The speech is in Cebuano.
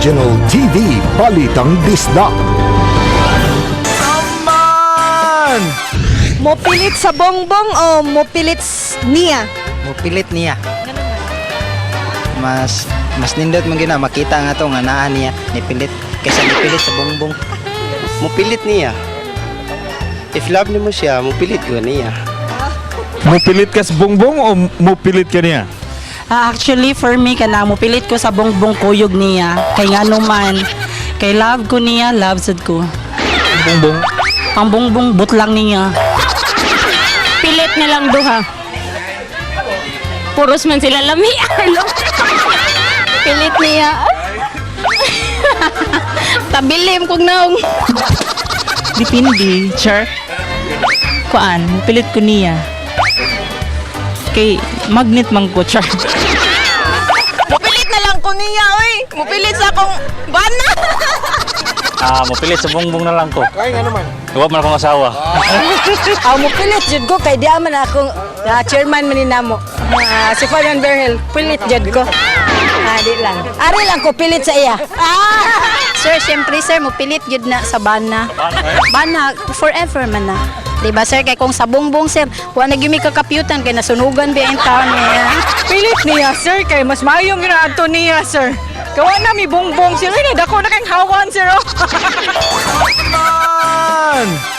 Regional TV Balitang Bisdak. Man! Mopilit sa bongbong o mopilit niya? Mupilit niya. Mas mas nindot man gina makita nga to nga naa niya nipilit kaysa nipilit sa bongbong. Mupilit niya. If love nimo siya, mupilit ko niya. Mupilit ka sa bongbong o mupilit ka niya? Ah, actually, for me, kana mopilit ko sa bongbong kuyog niya. Kay nga man, kay love ko niya, love sad ko. Bongbong. Ang bongbong butlang niya. Pilit na lang duha. Puros man sila lami. Ano? Pilit niya. Tabilim kog naong. Depende, char. Kuan, pilit ko niya. Kay magnet man ko, char. Mopilit na lang ko niya, oy. Mopilit sa akong bana. Ah, mopilit sa bongbong na lang ko. Kaya nga naman. Wa man akong asawa. Aw, mopilit jud ko kay di man akong chairman man ni namo. Si Ferdinand Berhel, pilit jud ko. Ah, di lang. Ari lang ko pilit sa iya. Sir, siyempre sir, mopilit jud na sa bana. Bana, forever man na. Diba sir, kay kung sa bongbong sir, wa na gyud mi kakaputan kay nasunugan ba ang taon niya. Pilit niya, sir, kay mas maayong ginaadto niya, sir. Kawa na mi bongbong sir, ay dako na kang hawan, sir. Oh. Man!